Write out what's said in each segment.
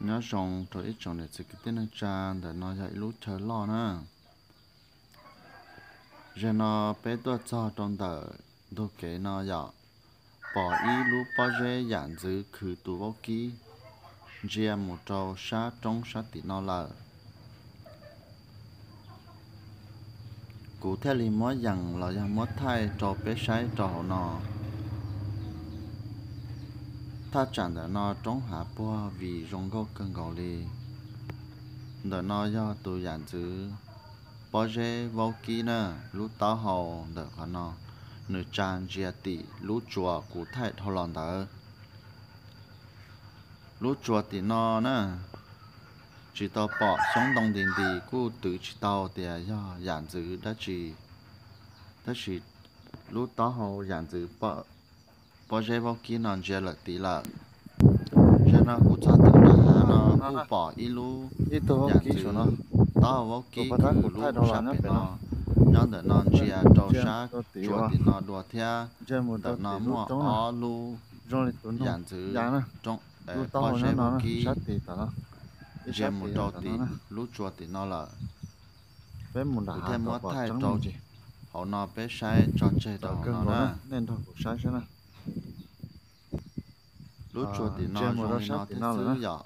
Nyob zoo rau ib tsoom niam txiv kwv tij neej tsa, ntawm no yog ib lub chaw loj na. Zaum no peb tuaj txog rau ntawm ntug kev no yom, pom ib lub pob zeb yam ntxwv khwv tus vaub kib ntsia mus rau sab roob sab tim no lawm. Kuv thiaj li muab yees los yog muab thaij rau peb saib rau hauv no. Thaj tsam ntawm no roob hav puag vim zoo nkauj kawg nkaus li. Ntawm no yog tus yam ntxwv pob zeb vaub kib na, lub taub hau ntawm qhov no, nws tsa ntsia tim lub tsua kuv thaij dhau los ntawd. Lub tsua tim no na, tsis tau pom xyoob ntoo nti nti kuj twv tsis tau tias yog yam ntxwv dab tsi, tab sis lub taub hau yam ntxwv pob zeb vaub kib no ntsia lawm tid lawm. Zaum no kuv txog tom nram hav no kuj pom ib lub yam ntxwv taub hau vaub kib khwv lub sab pem no, nyob ntawm no ntsia rau sab tsua tim no dua thiab. Ntawm no muaj ob lub yam ntxwv pob zeb vaub kib ntsia mus rau tim lub tsua tim no lawm. Kuv thiaj muab thaij rau hauv no peb saib tso tseg rau hauv no na. Lub tsua tim no zoo li no thiab xwb yom,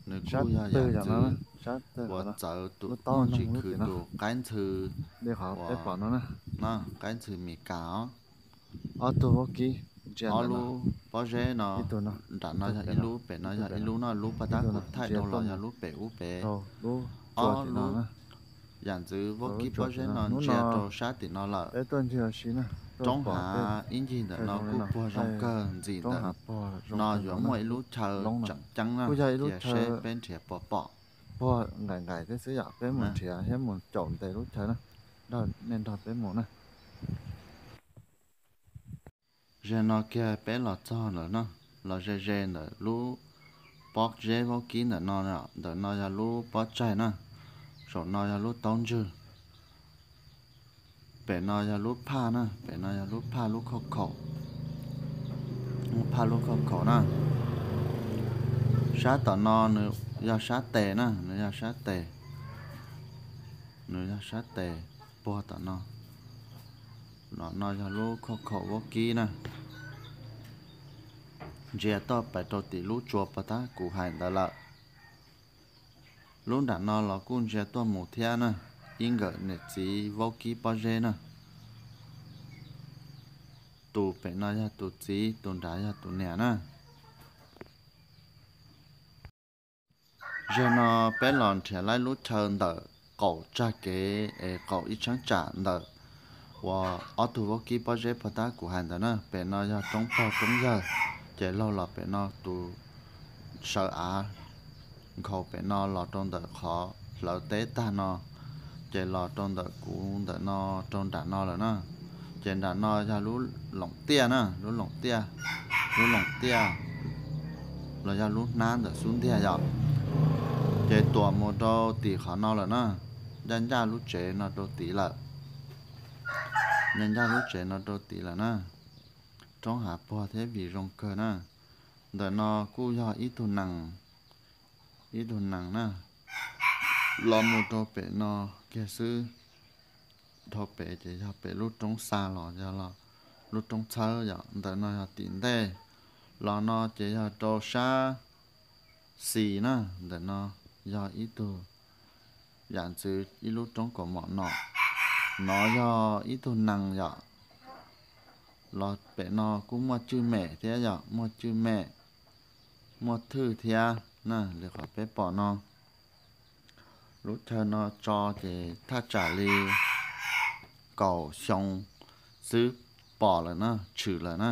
nws kuj yog yam ntxwv uas txawv tus tsis khwv tus qaib ntxhw, qaib ntxhw Mes Kas os. Ob lub pob zeb no, nram no yog ib lub, pem no yog ib lub no, lub paj tab kuv thaij dhau los yog lub pem ub pem. Ob lub yam ntxwv vaub kib pob zeb no ntsia rau sab tim no lawm. Roob hav ib ncig ntawm no kuj puag zoo kawg ntxim ntawm no yuav muaj ib lub chaw tseem ceeb na, cia seb peb nrhiav puas pom. Puag nqaim nqaim thiab xwb yom, peb mus nrhiav thiab mus caum ntes lub chaw na, nej nrog peb mus na. Ze no kiag peb los txog lawm no, los ze ze ntawm lub pob zeb vaub kib ntawm no, ntawm no yog lub pob tsaig na, saum no yog lub taub ntswg, pem no yog lub phaj na, pem no yog lub phaj lub khauj khaum, lub phaj lub khauj khaum na. Sab tom no nws yog sab tes na, nws yog sab tes, nws yog sab tes puag tom no. Los no yog lub khauj khaum vaub kib na. Ntsia tuaj pais rau tim lub tsua puag tab kuv hais ntawd lawm. Lub nram no los kuj ntsia tuaj mus thiab na, ib nkawm niam txiv vaub kib pob zeb na. Tus pem no yog tus txiv, tus nrad yog tus niam na. Zaum no peb los nrhiav laib lub chaw ntawm qaum tsag kev es qaum ib cheeb tsam ntawm uas ob tug vaub kib pob zeb puag tab kuv hais ntawd na. Pem no yog roob pog roob yawg, ces laug los pem no tus sawv av nkhaus pem no los rau ntawm qhov hlawv teb tag no, ces los rau ntawm kuv ntawm no, rau nram no lawm na. Ces nram no yog lub loom tiaj na, lub loom tiaj, lub loom tiaj los yog lub hnab ntawm xub ntiag yom. Ces tuam mus rau tim qhov no lawm na, ncaj ncaj lub tsev no rau tid lawm, ncaj ncaj lub tsev no rau tid lawm na. Roob hav puag thiab vim zoo kawg na. Ntawm no kuj yog ib tug nees, ib tug nees na, los mus rau pem no kiag xwb. Dhau pem ces yog pem lub roob xa los yog lub roob txhawb yom. Ntawm no yog tim ntej, los no ces yog rau sab xis na. Ntawm no yog ib tug yam ntxwv ib lub roob kaus mom no, no yog ib tug nees yom. Los pem no kuj muaj cwj mem thiab yom, muaj cwj mem, muaj thwj thiab na, li qhov peb pom no. Lub chaw no tso ces thaj tsam li kaum xyoo xwb pom lawm na, tshwm lawm na.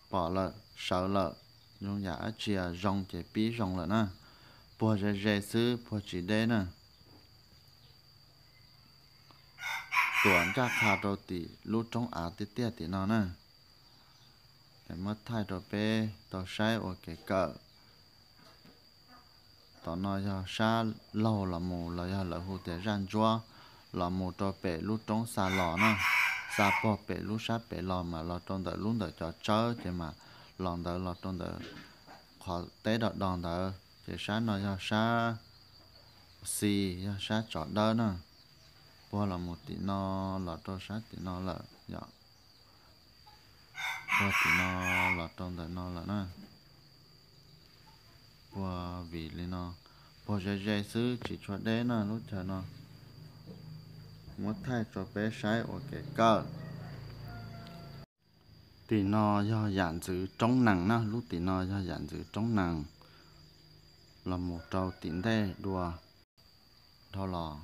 Pom lawm, sawv lawm, zoo yam dab tsi zoo ces pib zoo lawm na. Puag ze ze xwb, puag tsis deb na. Tuam ncaj qha rau tim lub roob av tiaj tiaj tim no na. Muab thaij rau peb tau saib ua kev kawm. Tom no yog sab laug los mus los yog lawv hu tias zaj ntsuab, los mus rau pem lub roob xa los na, xa puag pem lub sab pem los mas los rau ntawm lub ntawm cov tsawb ces mas los ntawd los rau ntawm qhov teb do do ntawd. Ces sab no yog sab xis, yog sab tsov dawb na. Puag los mus tim no, los rau sab tim no lawm yom. Puag tim no los rau ntawm no lawm na. Puag vim li no, puag ze ze xwb tsis tshua deb na lub chaw no. Muab thaij rau peb saib ua kev kawm. Tim no yog yam ntxwv roob nees na, lub tim no yog yam ntxwv roob nees. Los mus rau tim ntej dua dhau los.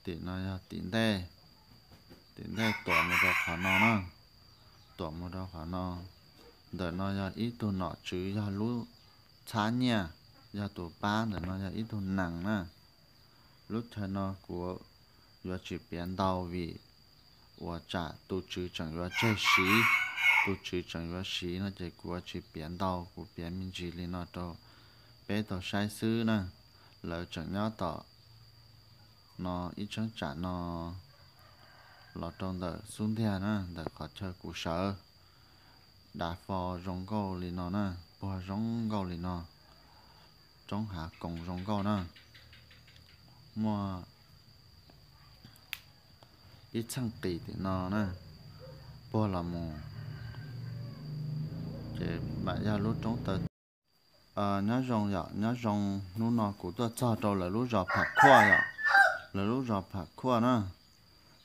Tim no yog tim ntej, tim ntej tuam mus rau qhov no na, tuam mus rau qhov no. Ntawm no yog ib tug nom tswv yog lub txhab nyiaj, yog tus pab ntawm no yog ib tug nees na. Lub chaw no kuv yuav tsis piav ntau vim uas tsam tus tswv tseem yuav tseg siv, tus tswv tseem yuav siv no ces kuv yuav tsis piav ntau, kuv piav me ntsis li no rau peb tau saib xwb na. Lawv tseem nyob tom no ib cheeb tsam no los rau ntawm xub ntiag na, ntawm qhov chaw kuv sawv. Dav fo zoo nkauj li no na, puag zoo nkauj li no, roob hav koom zoo nkauj na. Muaj ib txheej qis tim no na, puag los mus ces mam yog lub roob taw. Nyob zoo yom, nyob zoo, hnub no kuv tuaj txog rau lawv lub zos Pham Khuaj yom, lawv lub zos Pham Khuaj na.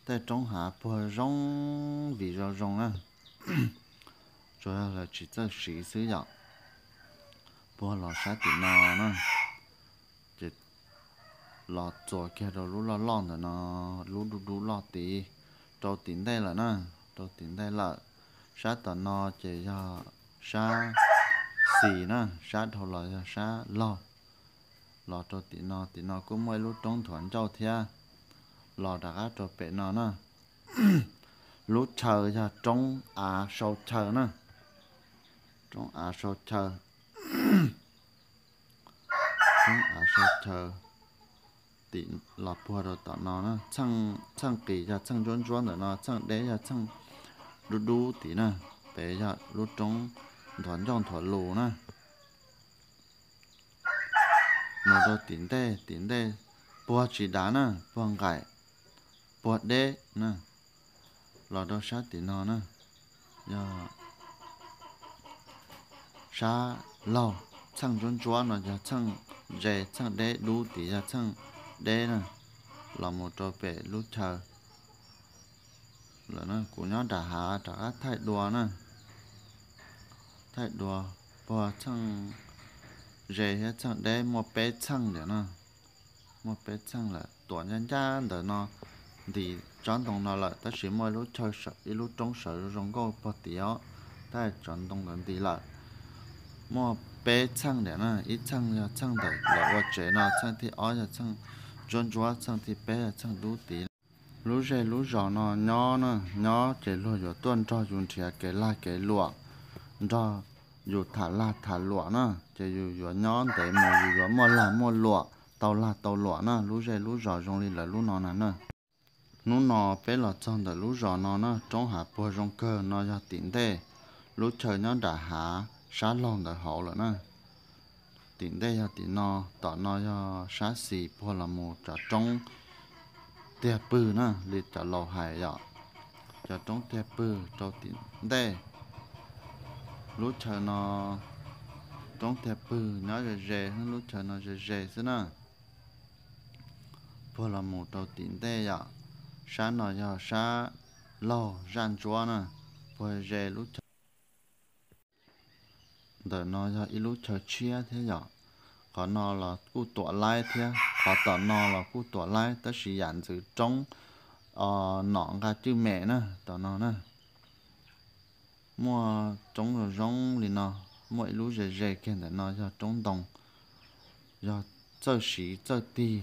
Tej roob hav puag zoo vim zoo zoo na, tsuas yog lawv tsis txawj siv xwb yom. Puag los sab tim no na, ces los txuas kiag rau lub loj loj ntawm no, lub dub dub loj tid, rau tim ntej lawm na, rau tim ntej lawm. Sab tom no ces yog sab xis na, sab dhau los yog sab laug. Los rau tim no, tim no kuj muaj ib lub roob nthuav ncauj thiab. Los rov qab rau pem no na, lub chaw yog roob av sau chaw na, roob av sau chaw. Roob av sau chaw, tim los puag rau tom no na, txheej qis yog txheej ntsuab ntsuab ntawm no, txheej deb yog txheej dub dub tid na. Pem yog lub roob nthuav ncauj nthuav lus na. Mus rau tim ntej, tim ntej puag tsis dav na, puag nqaim, puag deb na. Los rau sab tim no na, yog sab laug, txheej ntsuab ntsuab no yog txheej ze, txheej deb dub tid yog txheej deb na. Los mus rau pem lub chaw lawm na, kuv nyob nram hav rov qab thaij dua na, thaij dua puag txheej ze thiab txheej deb muaj peb txheej ntawm no, muaj peb txheej lawm. Tuam ncaj ncaj ntawm no ntim tsob ntoo no lawm, tab sis muaj ib lub chaw, ib lub roob sawv zoo nkauj puag tid os, tab sis tsob ntoo ntawd ntim lawm. Muaj peb txheej ntawm na, ib txheej yog txheej ntawm lawv ua tsev no, txheej thib ob yog txheej ntsuab ntsuab, txheej thib peb yog txheej dub tid. Lub zej lub zos no nyob na, nyob ces luag yuav tuaj nrog yus nrhiav kev lag kev luam, nrog yus tham lag tham luam na, ces yus yuav nyob ntev mus yus yuav muaj lag muaj luam, tau lag tau luam na. Lub zej lub zos zoo li lawv lub no na na. Hnub no peb los txog ntawm lub zos no na, roob hav puag zoo kawg no yog tim ntej, lub chaw nyob nram hav sab laug ntawd hauv lawm na. Tim ntej yog tim no, tom no yog sab xis puag los mus cov roob tiag pwg na, li cov laus hais yom, cov roob tiag pwg rau tim ntej. Lub chaw no roob tiag pwg nyob ze ze, lub chaw no ze ze xwb na. Puag los mus rau tim ntej yom, sab no yog sab laug zaj ntsuab na, puag ze lub chaw. Ntawm no yog ib lub chaw tshiab thiab yom, qhov no los kuj tuam laib thiab, qhov tom no los kuj tuam laib, tab sis yam ntxwv roob nom nqa cwj mem na, tom no na. Muaj roob zoo zoo li no, muaj ib lub ze ze kiag ntawm no yog roob ntoo, yog txawj siv txawj tig,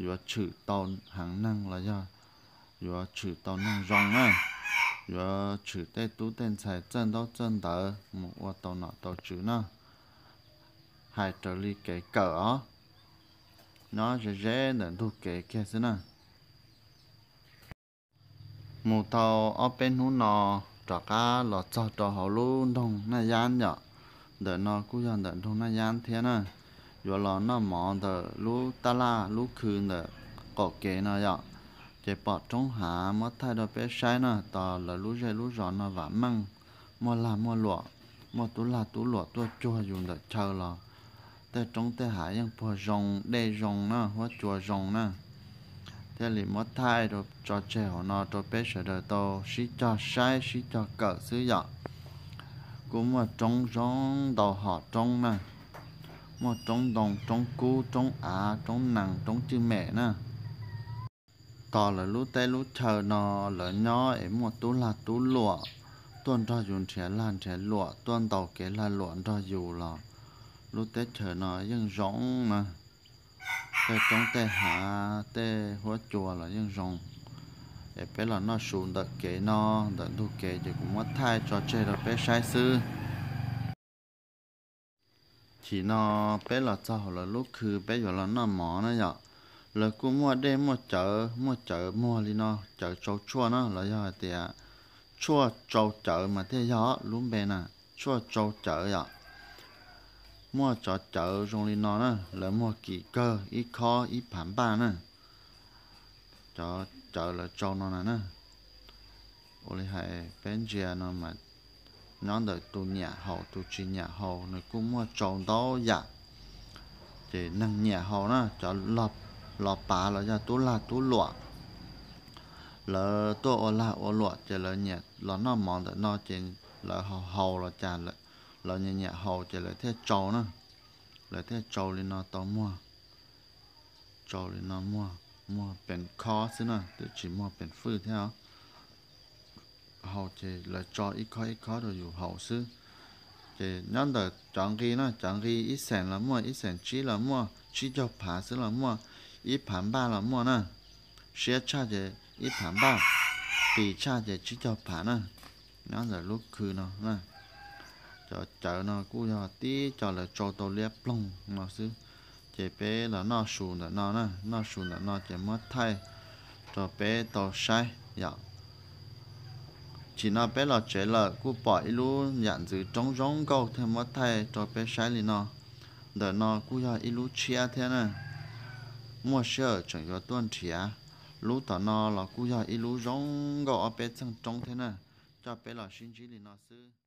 yuav tshwm tau heev neeg los yog yuav tshwm tau neeg zoo na, yuav tshwm tej tub tej ntxhais txawj ntaub txawj ntawv mus ua tau nom tau tswv na. Hais raws li kev kawm os, nyob ze ze ntawm ntug kev kiag xwb na. Mus tau ob peb hnub no rov qab los txog rau hauv lub nroog Naj Yab yom. Ntawm no kuj yog ntawm nroog Naj Yab thiab na. Yuav los noj mov ntawm lub tab laj lub khw ntawm qaum kev no yom. Ces pom roob hav muab thaij rau peb saib na, tos lawv lub zej lub zos no vam meej, muaj lag muaj luam, muaj tub lag tub luam tuaj cuag yus ntawm chaw los tej roob tej hav yeej puag zoo, dej zoo na, huab cua zoo na. Thiaj li muab thaij rau tso tseg hauv no rau peb sawv daws tau sib cog saib sib cog kawm xwb yom. Kuj muaj roob zoo ntau hom roob na, muaj roob ntoo, roob kub, roob av, roob nees, roob cwj mem na. Tos lawv lub teb lub chaw no lawv nyob es muaj tub lag tub luam tuaj nrog yus nrhiav lag nrhiav luam, tuaj ntaus kev lag luam nrog yus los lub teb chaws no yeej zoo na. Tej roob tej hav tej huab cua los yeej zoo. Es peb los noj su ntawm kev no, ntawm ntug kev ces kuv muab thaij tso tseg rau peb saib xwb. Chim no peb los txog hauv lawv lub khw peb yuav los noj mov na yom. Lawv kuj muaj dej muaj cawv, muaj cawv muag li no, cawv tsau tshuaj na, los yog hais tias tshuaj tsau cawv mas thiaj yog lub npe na, tshuaj tsau cawv yom. Muaj cov cawv zoo li no na, lawv muag kim kawg ib khob ib phav npaj na. Cov cawv lawv tsau no na na, ua li hais peb ntsia no mas nyob ntawm tus nyiam haus tus tsis nyiam haus nws kuj muaj tsau ntau yam. Ces neeg nyiam haus na, cov los pav los yog tub lag tub luam, lawv tuaj ua lag ua luam ces lawv nyiam los noj mov ntawm no ces lawv haus haus los cas lawv nyiam nyiam haus ces lawv thiaj tsau na, lawv thiaj tsau li no tau muag. Tsau li no muag, muag pees khob xwb na, twb tsis muag pees fwj thiab. Haus ces lawv tso ib khob ib khob rau yus haus xwb. Ces nyob ntawm cov nqi na, cov nqi ib xees los muaj, ib xees tsib los muaj, tsib caug phav xwb los muaj, ib phav npaj los muaj na. Siab tshaj ces ib phav npaj, qis tshaj ces tsib caug phav na. Nyob ntawm lub khw no na, cov cawv no kuj yog tib co lawv tsau tau liab ploog no xwb. Ces peb los noj su ntawm no na, noj su ntawm no ces muab thaij rau peb tau saib yom. Chim no peb los tsev lawm kuj pom ib lub yam ntxwv roob zoo nkauj thiaj muab thaij rau peb saib li no. Ntawm no kuj yog ib lub tshiab thiab na, muaj sij hawm tseem yuav tuaj nrhiav. Lub tom no los kuj yog ib lub zoo nkauj ob peb txheej roob thiab na. Coj peb los sib ntsib li no xwb.